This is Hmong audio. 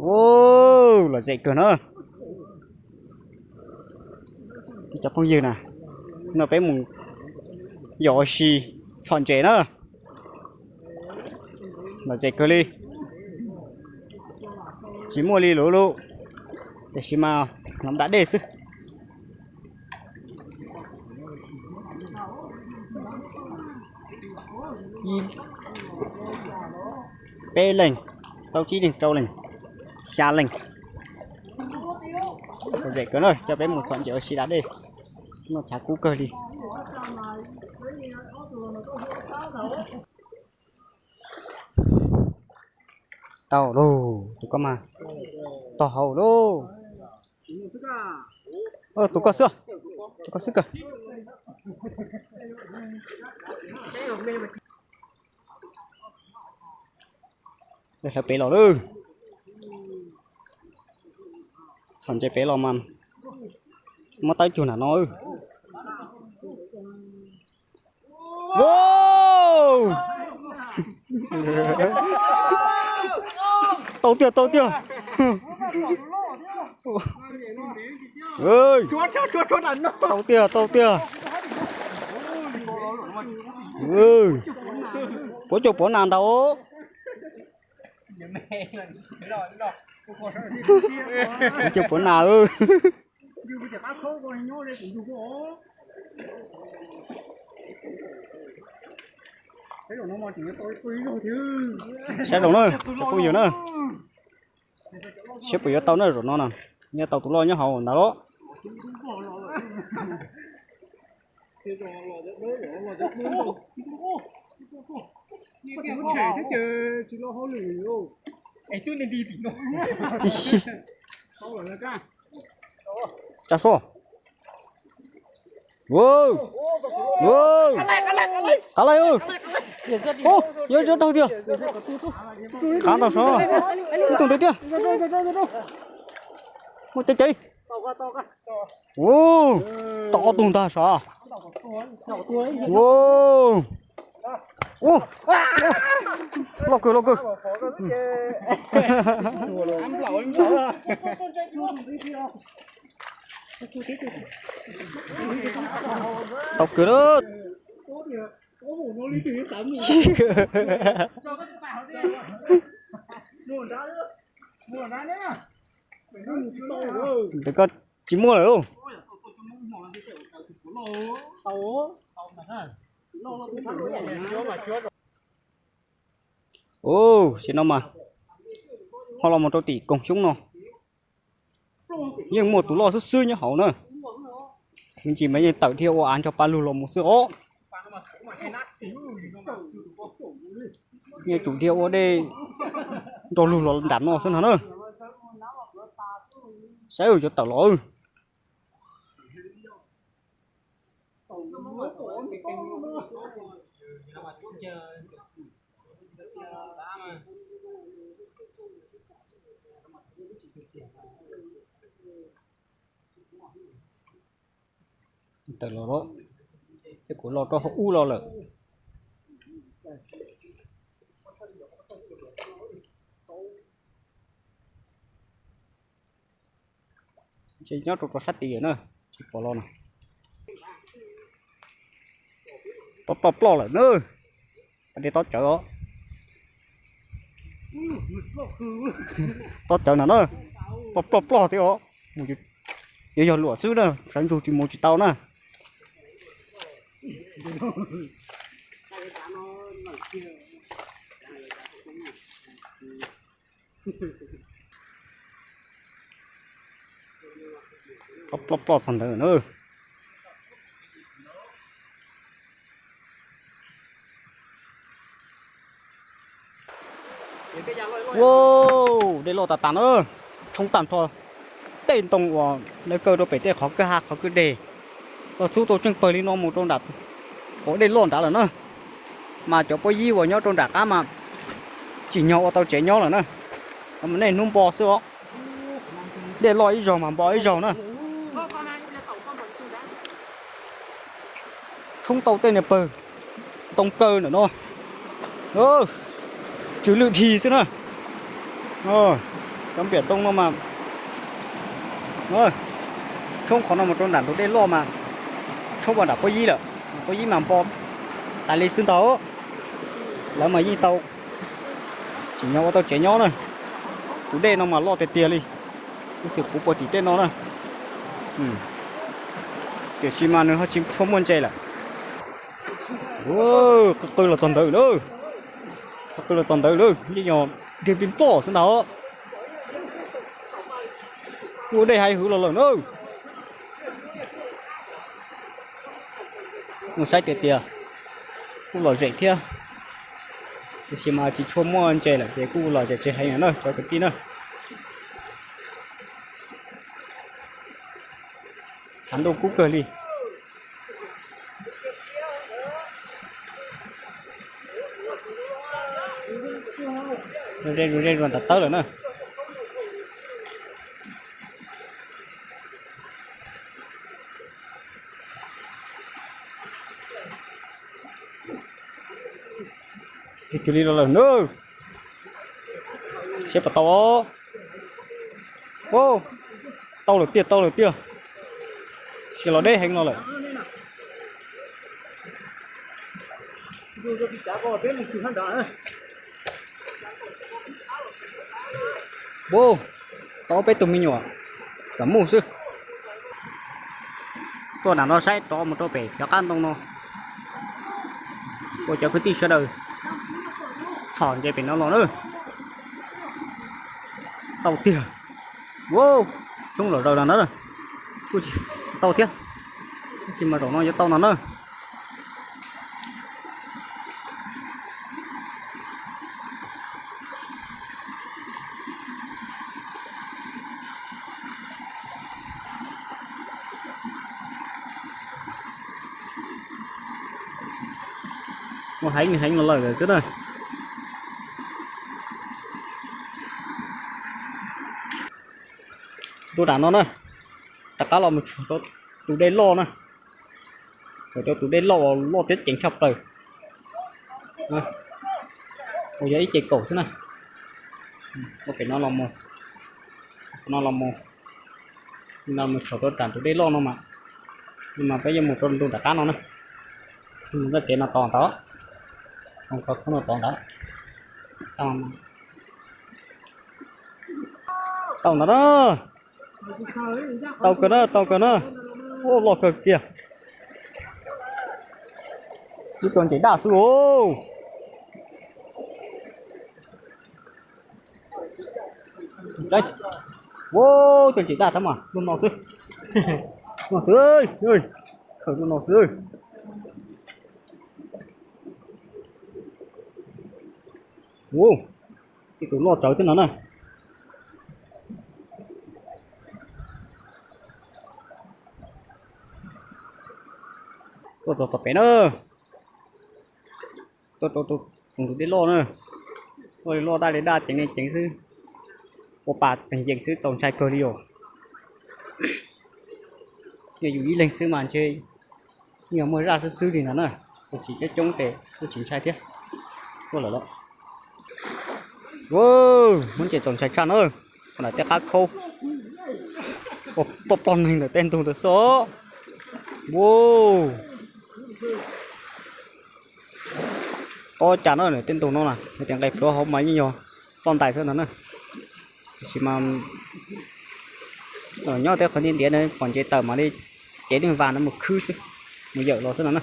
Lom zem kawg na. Cov phooj ywg na, no peb mus yos ua si txhom ntses na. Lom zem kawg li. Tsis muaj li luv lub, tiam sis mas hloov da dej xwb. Peb leeg, plaub tsib leeg, rau leeg, xya leeg. Lom zem kawg na, coj peb mus txhom ntses ua si da dej. Noj tshav kub kawg li. Tau lauj, tus koj mas tog hauv lauj. Tus koj xwb, tus koj xwb kawg. Hlawv pem los lawm. Txhom ntses pem los mas muab tawb cuag nram no. Tau tiag, tau tiag. Tau tiag, tau tiag. Puab caug puav nas ntag. Puav caug puav nas. Saib zoo na, cov phooj ywg na. Saib puas yuav tau na, zaum no na, nyob tau tus loj nyob hauv ntawd los. Tsa sua. Qab laij, yuav yuav raug tiag. Qab ntau sov. Ib tug ntawd tiag. Muaj caiv caiv. Tau ob tug ntag sov. Loj kawg, loj kawg. Tau kawg lawm. Ntawm koj tsis muaj lawm lauj. Ub, sim no mas ho los mus rau tim koog xyoob no yeej muaj tus loj xwb xwb nyob hauv na. Me ntsis mas yeej tawm dhia ua av nrog pa lug los mus xwb os. Yeej tsum dhia ua dej nrog lug los nram no xwb no na. Saib cov tawm los. Tawm los, tej kuv los rau hauv ub los lawm. Ntshe nyob rau rau sab tid na, tsis pom los na. Ploj ploj ploj lawm na. Dej tob cawv os. Tob cawv no na. Ploj ploj ploj thiab os. Yuav yog luam xwb na, sawv ntsug tsis mus tsis tau na. Ploj ploj txog ntawd na. Ua, dej loj tas tas na, tshoob tag nrho tej ntoo uas lawv kaw rau pem tej qhov kwj ha qhov kwj deg, los txhub tau tseej pawg li no mus rau nram qhov dej loj nrad lawm na. Mas cov pob yib uas nyob rau nram qab mas tsim nyog ua tau tsev nyob lawm na. Mas nej hnub npo xwb os. Dej loj ib zaug mas npo ib zaug na. Tshoob tau tej niag pawg ntoo kaw ntawm no, tsw lwj dhi xwb na. Cov npiam ntoo no mas, tshoob qhov no mus rau nram ntug dej loj mas tshoob nram pob yib lawm, pob yib mas npo tas li xwb ntag. Lawv mas yeej tau tsim nyog ua tau tsev nyob na. Tus dej no mas loj tiag tiag li, kuj xwm puv puag tim tej no na. Tiam sis mas nws ho tsis tshua muaj ntses lawm. Qw qw los txog ntawd lawm, qw qw los txog ntawd lawm, yeej yog dig plig ploj xwb ntag. Kuj ua dej hais hwv los lawm na. Kuj saib tias tias kuj lom zem thiab, tiam sis mas tsis tshua muaj ntses lawm ces kuj lom zem tsis heev na cov kwv tij na. Tshav ntuj kub kawg li. Ze zus ze zus nram tawb lawm na. Tig kiag li los lawm na. Siab puas tau? Tau lawm tiag, tau lawm tiag. Siab los deb heev no lawm. Tau peb tug me nyuam kam mus xwb. Tuaj nram no saib rov mus rau pem cov qab ntoo no, ua cov kwv tij sawv daws txhom ntses pem no los na. Tau tiag. Tshoob los zaws los na, kuj tsis tau thiab, tab sis mas zaum no yuav tau no na. Ua heev heev los lawm xwb na. Tuaj nram no na, rov qab los mus tshwm rau tus dej loj na. Tshwm rau tus dej loj uas loj thiab ceev tshaj plaws, uas yog ib ce kaum xwb na. Ua pem no los mus, no los mus, no mus tshwm rau nram tus dej loj no mas, no mas peb yuav mus rau ntu nram qab no na. Mus txoj kev no tod ntawd, qhov no tod ntawd. Tau ntawd na. Tau kawg na, tau kawg na. Ua loj kawg kiag. Ib co ntses daj xwb os. Ua, co ntses daj tab mas luaj no xwb. No xwb, khaws luaj no xwb. Ua, ib tus loj tsawv thiab no na. Tuaj txog tom pem na. Tuaj rau tus dej loj na. Loj li loj, daj li daj, ceev li ceev xwb. Ua pas teeg yees xwb txaus ntshai kawg li os. Yog yus ib leeg xwb mas ntshe yeej yog muaj zaj xwb xwb li ntawd na. Tab sis coob coob ces kuj tsis ntshai thiab. Tuaj lawm los. Muab ntses txaus ntshai tshaj na. Qhov ntawm tej qab khaub, ploj ploj neeg ntawm tej ntug ntawd xwb. Ua, ob cas na, tej ntug no na, tej nqe pluav hauv mas yeej yog ploj ntais xwb ntag na. Tiam sis mas nyob tej qhov ntiaj ntiav no pom ntses tawm mam li cev lub vas no mus khwb xwb, mus yawm los xwb no na.